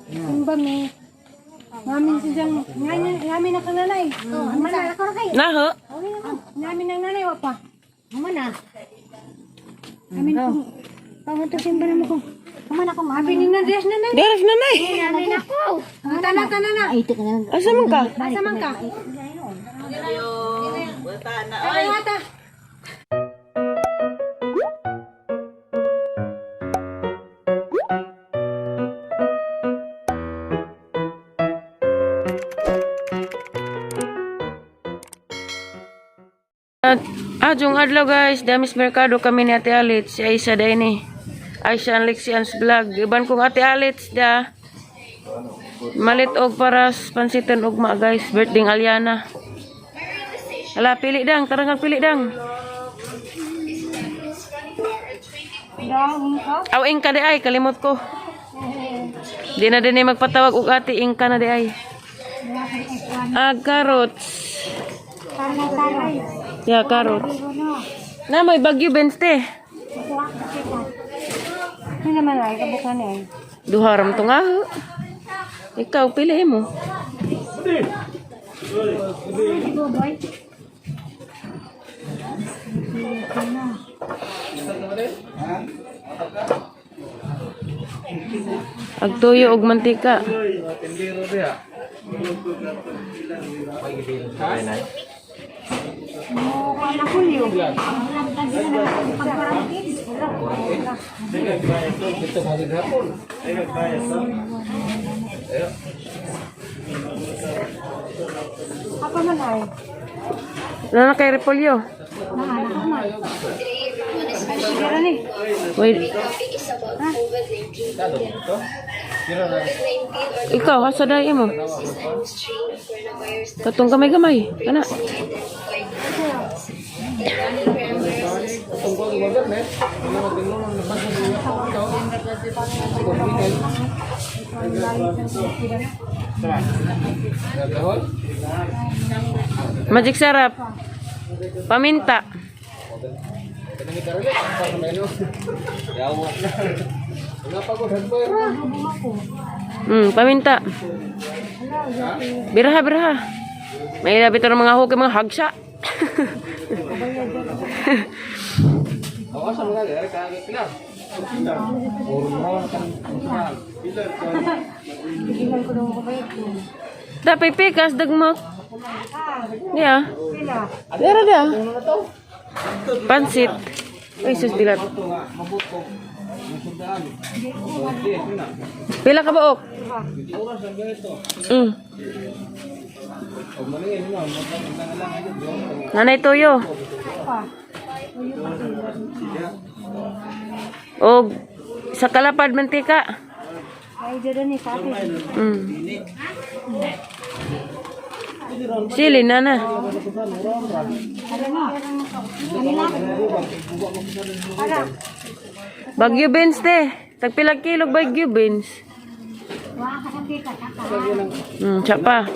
Simba mi. Ngamin siyang ngamin ngamin na kang nanay. Oh, ano na ako na kay. Naho. Ngamin ng nanay wa pa. Amo na. Amin ko. Pamunto simba na mo ko. Amo na ko abi ni na des nanay. Deres na nay. Ngamin ako. Tana tana na. Ay, ito ka na. Asa man ka? Asa man ka? Ay, ata. At Adjong adlaw guys, damis merkado kami ni Ate Alitz, si Aisha Daini. Aisha and Lexian's vlog. Iban kong Ate Alitz da. Malit og paras pansitan ugma guys, birthday ng Aliana. Ala, pili dang, tarangang pili dang. Aw, ingka di ay, kalimot ko. Di na din eh magpatawag og ate, ingka na di ay. Ah, carrots. Yeah, carrots. Na, may bagyo, Benste. Ano naman ay kabukan eh. Duharam to nga. Ho. Ikaw, pili mo. Agtuyo og mantika. Apa man ay? Wala na kay repolyo. Sigara ni. Wait. Ikaw, asa dai mo? Katong gamay-gamay. Kana. Magic sarap. Paminta. Paminta. Biraha, biraha. May labi ng mga hukay, mga hagsa. Dapat pikas, dagmak. Yeah. Dara da. Pansit. Ay, sus, dilat. Pila ka ba, ok? Nanay Toyo. Og sa kalapad mantika. Ay jada ni sa atin. Sili nana. Bagyo beans te. Tagpila kilo bagyo beans. Tsapa.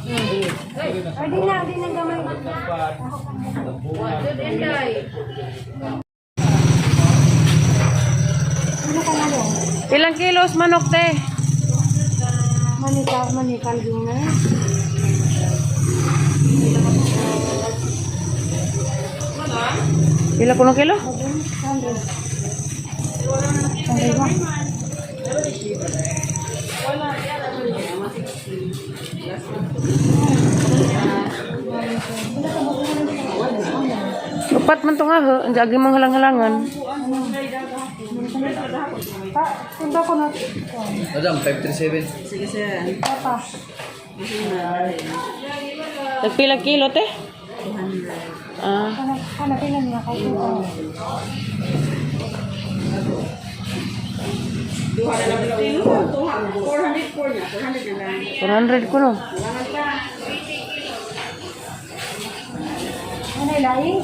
Ay di na, di na gamay. Ilang kilos manok te? Manika, manika yung na. Pila kuno kilo? Upat man to nga ho, ang agi mong halang-halangan. Pa, simba ko na. Madam, 537. Papa. Tagpila kilo te? Ah, Kana, kana pila niya kay ko. 400 ko no. Ano laing?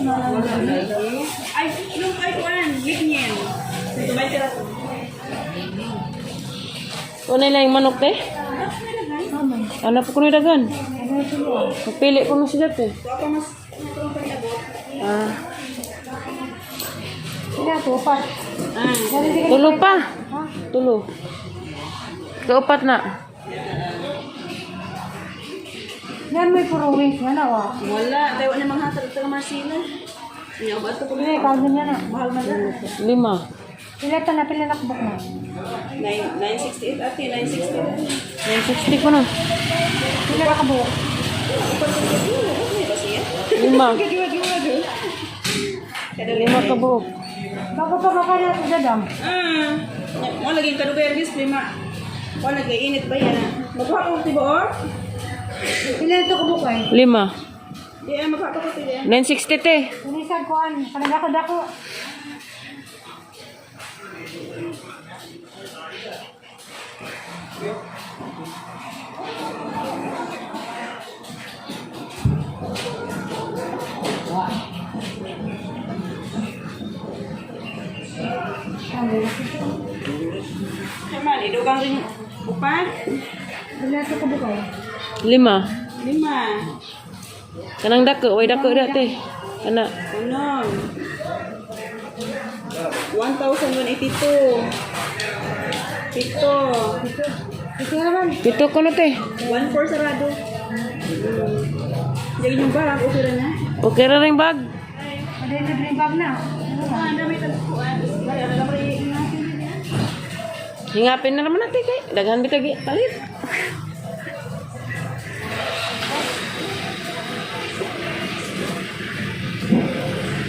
Ay, yung ay kuan, lignin. Ito ba tira? Unay lang yung manok te. Ano po ko ni dagan? Magpili ko no siya te. Ah, Sila to upat. Tulo pa. Tulo. Kaupat na. Yan may puro wings nga na wa. Wala, tayo na mga hatag sa Marcela. Nya ba ito ko Hindi, kaon niya na. Mahal man na. Lima. Pila ta na pila nakbok na. 968 ate, 960. 960 ko no. Pila ka kabuok. Lima. Lima ka buok. Bago pa baka na sa dadam. Ah, mo lagi kadugay ang display ma. Wa nag-init ba yan? Magkuha ko tibuok? Pila ito kabuok ay. Lima. Di ay magkuha ko tibuok. 960 te. Unisag kuan, kanang dako dako. Naman, idugang rin upat. Pila ito kabuok ay. Lima. Lima. Kanang dako, way dako da te. Kana. Unom. 1,182. Pito. Ito naman. Pito ko no te. 1,4 sarado. Jadi yung bag, okay ra na. Okay ra ring bag. Ada yung libreng bag na. Ah, dami tagpuan. Dali, ano lang rin. Hingapin na naman natin kay. Daghan bitag palit.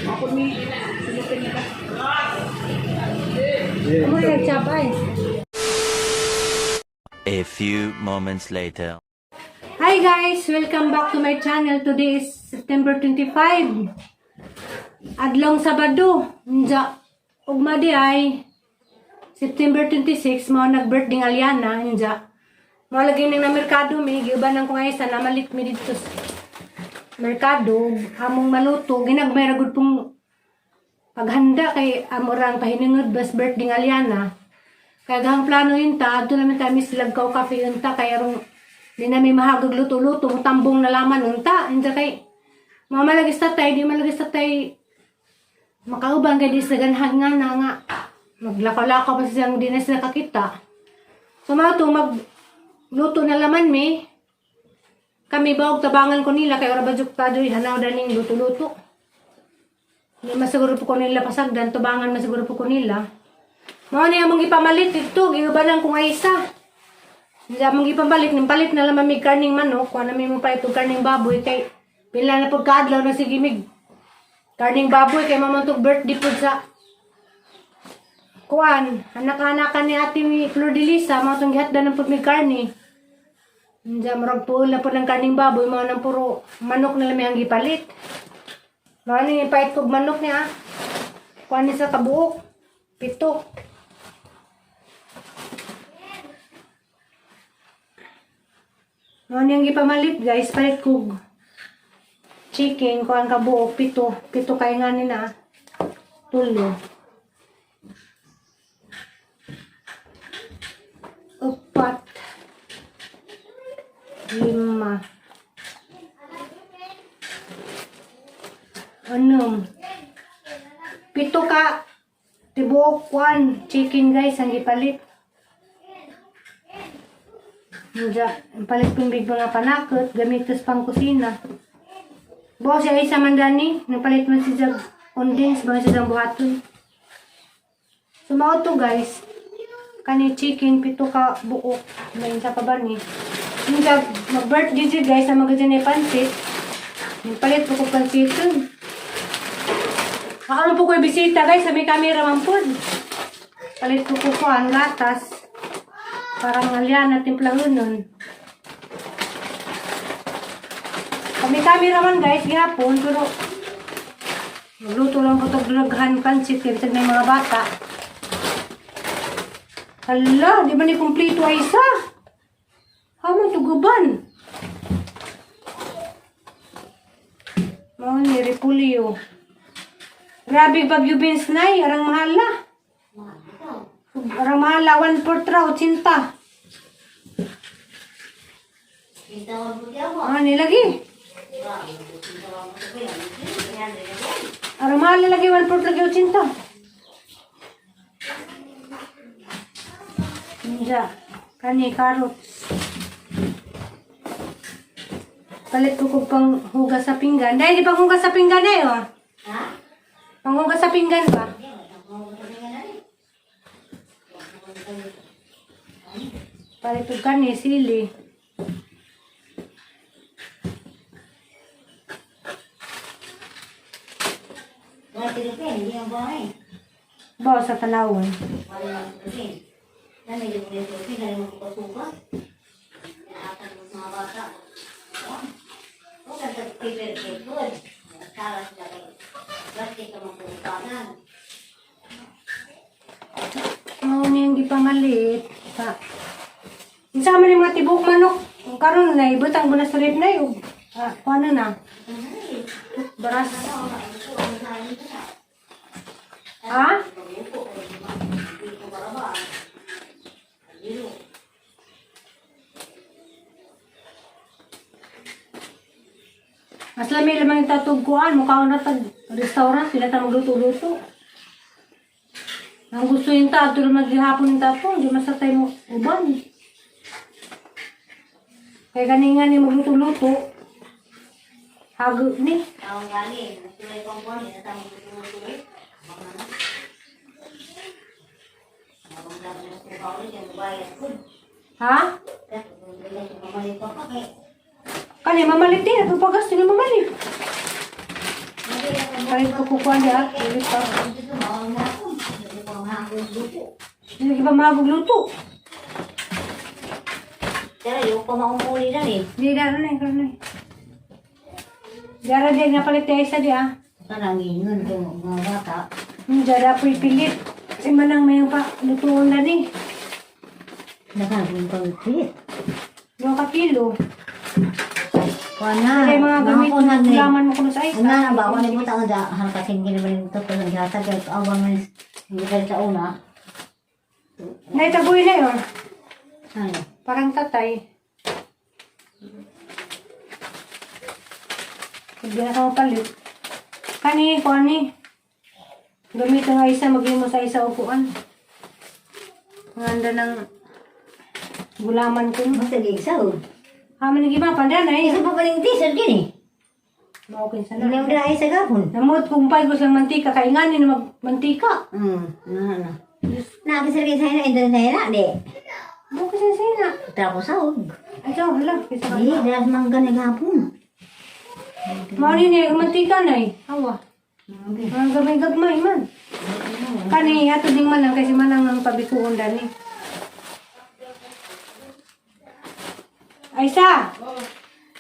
Ako ni, sulupin niya ba? Amo yung chap ay. A few moments later. Hi guys! Welcome back to my channel. Today is September 25. Adlong Sabado. Nja, ugma di ay September 26, mao nag-birthday ng Aliana. Nja, mao lagi nang na merkado mi, giuban ang kung ay sa namalit mi dito sa merkado, among maluto, ginagmay ra gud pong paghanda kay amo ra ang pahinungod bas birthday ng Aliana. Kaya gahang plano yun ta, adto naman kami sa Lagkaw Cafe yun ta, kaya rong di namin mahagag luto-luto, tambong na laman yun ta. Hindi kay, mga malagis tatay, di malagis tatay, makauban kay di sa ganhan nga na nga, maglakaw-lakaw pa siyang di na sila kakita. So mga to, magluto na laman mi, kami ba og tabangan ko nila kay ora ba juk tajoy hanaw daning luto-luto. Hindi masiguro po ko nila pasagdan, tubangan masiguro po ko nila. Mao ni among gipamalit dito, giubanan kong aysa. Hindi among gipamalit, ning palit na lang mig karning manok, kuha na mi mo palit og karning baboy kay pila na pud kaadlaw na sige mig karning baboy kay mamantog birthday pud sa kuan, anak-anakan ni Ate mi Flor de Lisa, mao tong gihatdan ng pud mig karni. Hindi murag puol na pud ng karning baboy, mao nang puro manok na lang mi ang gipalit. Mao ni pait kog manok niya. Ah. Kuan ni sa kabuok. 7. Mao ni ang gipamalit guys, palit kog chicken kuan kabuok 7. 7 kay nga ni na. 3. 4. 5. 6. 7 ka tibuok kuan chicken guys ang gipalit. Nja, ang palit kong big mga panakot, gamitos pang kusina. Buo siya isa man gani, nagpalit man si Jag condense, ba siya buhaton. So mao to guys, kani chicken 7 ka buok, may isa pa ba ni? Nja, mag-birthday jud guys, sa mga dyan ay pansit. Nagpalit po ko pansiton. Ako po ko'y bisita guys, sa may camera man po. Palit ko ko ang gatas. Parang alyan na timplahon nun. Kami camera man guys, gihapon, pero magluto lang po itong dulaghan pansit kaya bisag may mga bata. Hala, di ba ni kumplito ay isa? Tuguban. Mao ni repolyo. Grabe Bagyo beans nay, arang mahala. Arang mahala 1.4 ra 80. Ah, ni lagi. Arang mahala lagi 1.4 lagi 80. Ninja. Kani carrots. Palit ko kung panghugas sa pinggan. Dahil di panghugas sa pinggan na yun. Ha? Panghugas sa pinggan ba? Palit ko kani, sili. Wala tilupin, hindi ang buhay. Bawa sa tanawon. Wala tilupin. Na medyo mo yung tilupin, dahil magpapasuka. Naakan mo sa mga bata. Huwag ka sa paper cake good. Tara sila kayo. Plastic ka magpupanan. Mao ni ang gipamalit. Pa. Unsa man yung mga tibok manok? Kung karon na ibutang mo na sa rep na yun. Ah, kuano na? Baras. Ha? Mas lami lamang yung tatugkuan. Mukha ko na tag restaurant. Sila ta magluto-luto. Ang gusto yung tato, maghihapon yung tato. Hindi masatay mo uban. Kaya ganingan ni magluto-luto. Hago ni. Tawang gani, nagtuloy pang buwan, hindi na tayo magtutuloy. Mga na. Mabang laban na sa ulit, yung bayan ko. Ha? Kaya, mamalit pa pa kay. Kani mamalit din. At pagas din mamalit. Kahit kukukuha niya. Ulit pa. Dito, mawang na ako. Hindi ko ang hanggang luto. Hindi pa magluto. Pero yung pamaumuli na eh. Di na na karon na. Dara di nga palit tayo sa di ah. Parang yun yung mga bata. Jara po'y pilit. Si manang may pa lutuon na ni. Nakagawin pa ulit. 2 ka kilo. Kuha na. Kaya mga gamit Mga kunan eh. gulaman mo kuno sa isa. Ang nga ba, wala mo taon da, hangkasin ginabalin ito ko ng gata, dahil awang hindi kayo sa una. Naitaboy na yun. Ano? Parang tatay. Hindi na ka mapalit. Kani, kuani. Gamit ang isa, maglimo sa isa upuan. Ang ganda ng gulaman ko. Basta di isa oh. Haman ng iba, pandan ay. Isa pa paling t-shirt yun eh. Maukin sa Hindi na. mo dahil sa gapon. Namot kung pa'y gusto ng mantika, kainganin na magmantika. Ano, ano. Nakakasal kayo sa ina, ito na sa ina, di. Maukin sa sina. Tapos sa og. Ay, so, hala. Kisa ka. Di, dahil mangga na gapon. Mao ni niya, mantika na eh. Awa. Ang gamay-gagmay man. Kani, ato ding manang kasi manang ang pabikuon dani. Ay, sa!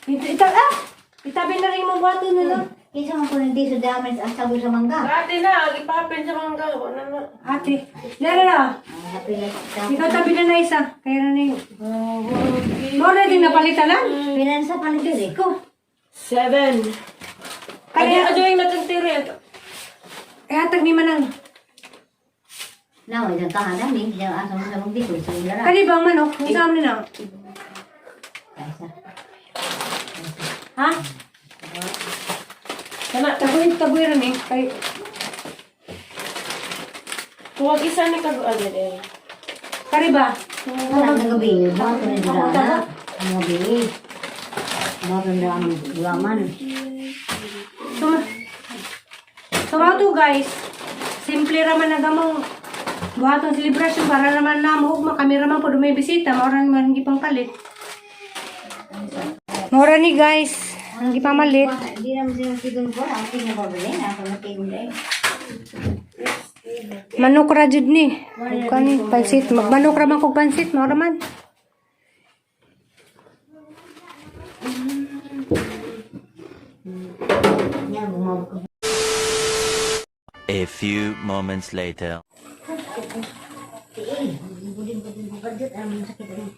Ito, ito, ah! Itabi na rin mo buhato na lang. Kinsa man ko ng t-shirt dahil ang sago sa mangga. Ate na, ipapin sa mangga. Wala na. Ate, dara na. Ang happy na Ikaw tabi na na isa. Kaya na na yun. Mao na din napalitanan. Pinansa palit yun eh. Ko. 7. Kaya, Adi, adoy na itong tiri. eh, hatag ni manang. Nawa, isang tahanan eh. Diyan asa mo sa magdikol sa ulara. Kani bang manok? Ang sa amin na. Kaisa. Ha? Kana, Tagoy, tagoy rin eh. Kay, tuwag isa ni kag ano eh. kari ba? Wala ang gabi. Bato na dala. Ang gabi. Bato na ang gulaman. So, so to guys, simple raman na gamong buhatong celebration para naman na mo ugma kami raman po may bisita mao ra naman ang gipangpalit. Mao ra ni guys, ang gipamalit. Hindi naman sila tigong ko. Ang tingnan ko ba rin? Ako na tigong dahil. Manok ra jud ni. Ug kani pansit, magmanok ra man kog pansit, mao ra man. Yan, bumabag. A few moments later. Tiil. Budin-budin budget. Ang sakit rin.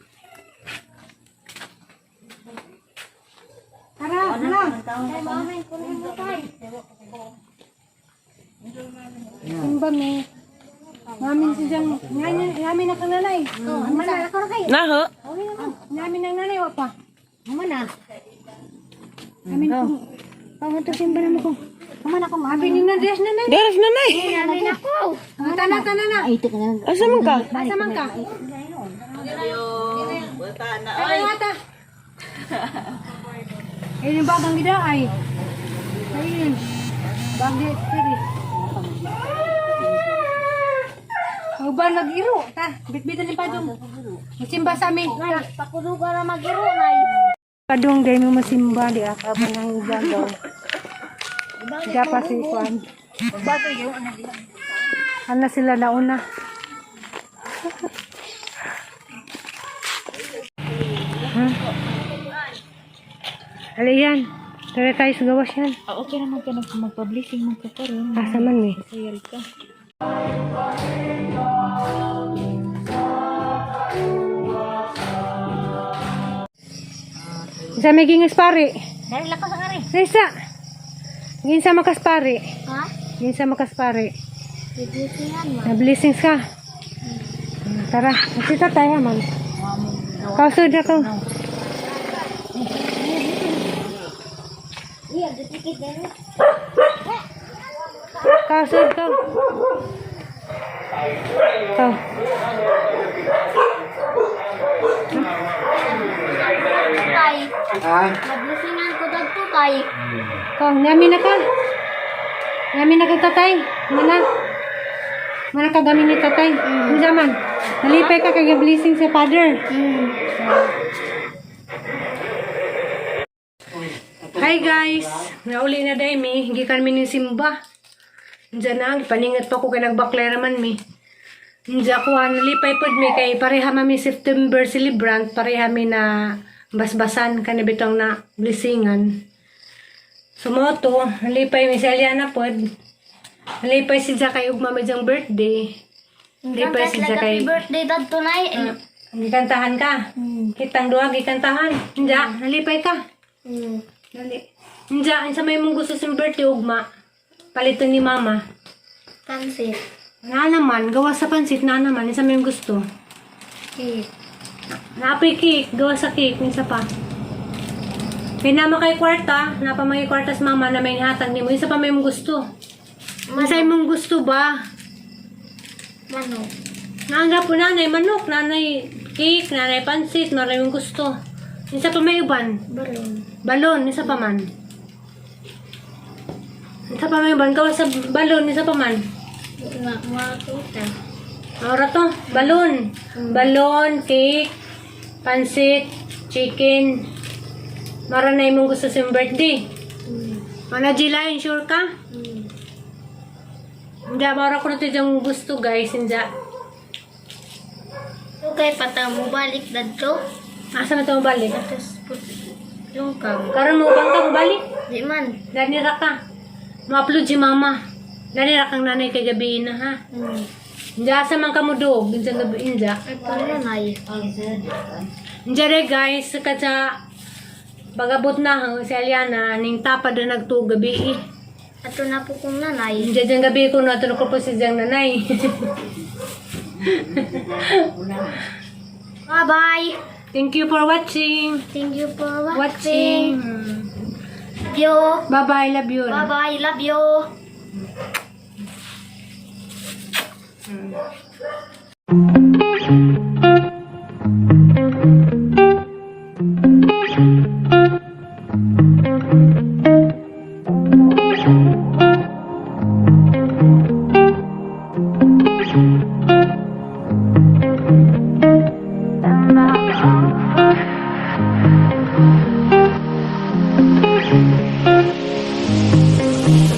Magsimba mi. Ngamin si Jang, ngamin ngamin na kang nanay. Oh, mana ako na kayo. Naho. Ngamin ang nanay wa pa. Mana. Amin ko. Pamunto simba na mo ko. Mana ko abi ni na dress nanay. Garas na nay. Amin ako. Tana tana na. Asa man ka? Asa man ka? Ay, ata. Ayun yung bagang gida ay. Ayun. Bagay, siri. Uban nag-iro. Ta, bitbitan ni Padong. Masimba sa amin. Ta. Pakuduga na magiro nay. Padong dahil mo masimba di ako pa nang gagaw. Siya pa si Juan. Ana sila nauna. Ha? Ali yan. Tara tayo sa gawas yan. Ah, okay naman ka magpa-blessing man ka karon. Asa man eh. Sayal ka. Isa may gingas pare. Dali lakas ang ari. Isa. Ginsa makaspare. Ha? Ginsa makaspare. Bibisingan mo. Na blessings ka. Tara, masita tayo man. Kausod ako. Iya, dikit din. Kausod ka. Kau. Kay. Ha? Nablesingan ko dagto kay. Kau, ngamin na ka. Ngamin na ka tatay. Mana? Mana ka gamin ni tatay? Unsa man? Nalipay ka kay blessing sa father. Hi guys! Nauli na dahil mi. Gikan mi ni Simba. Diyan na, paningat pa ko kay nagbaklera man mi. Diyan ko, nalipay pod mi kay pareha man mi September celebrant, pareha mi na basbasan kanibitong na blessingan. Sumoto, nalipay mi si Aliana pod. Nalipay si Jakay ug mama diyang birthday. Nalipay si Jakay. Happy birthday dagto nay. Gikantahan ka. Kitang duha gikantahan. Inja, nalipay ka. Dali. Inja, unsa may mong gusto sa birthday ugma? Paliton ni mama. Pansit. Na naman, gawa sa pansit na naman, unsa may mong gusto? Cake. Naapoy cake, gawa sa cake, minsa pa. Kay nama kay kwarta, napa may kwarta sa mama na may hatag nimo, isa pa may mong gusto. Unsa mong gusto ba? Manok. Naangga po nanay manok, nanay cake, nanay pansit, nanay mong gusto. Isa pa may uban. Balon. Balon, isa pa man. Isa pa may uban, gawa sa balon, isa pa man. Nga mga tuta. Ora to, balon. Balon, cake, pansit, chicken. Mara na imong gusto sa imong birthday. Mana Jila, sure ka? Hindi, mara ko na ito yung gusto guys, hindi. Okay, pata mo balik dadto. Asa na ito balik? Tapos lungkang. Karon mo bang ka balik? Di man. Danira ka. Ma-upload si mama. Danira kang nanay kay gabi na ha. Hindi asa man ka mo doog, hindi gabi hindi. Ay, pala nay. Hindi re guys, katsa pag-abot na hang si Aliana ning tapad na nagtuog gabi eh. Ato na po kong nanay. Hindi dyan gabi ko natulog ko po si Jang nanay. Bye-bye. Thank you for watching. Thank you for watching. Watching. Love you. Bye-bye, love you. Bye-bye. Love you.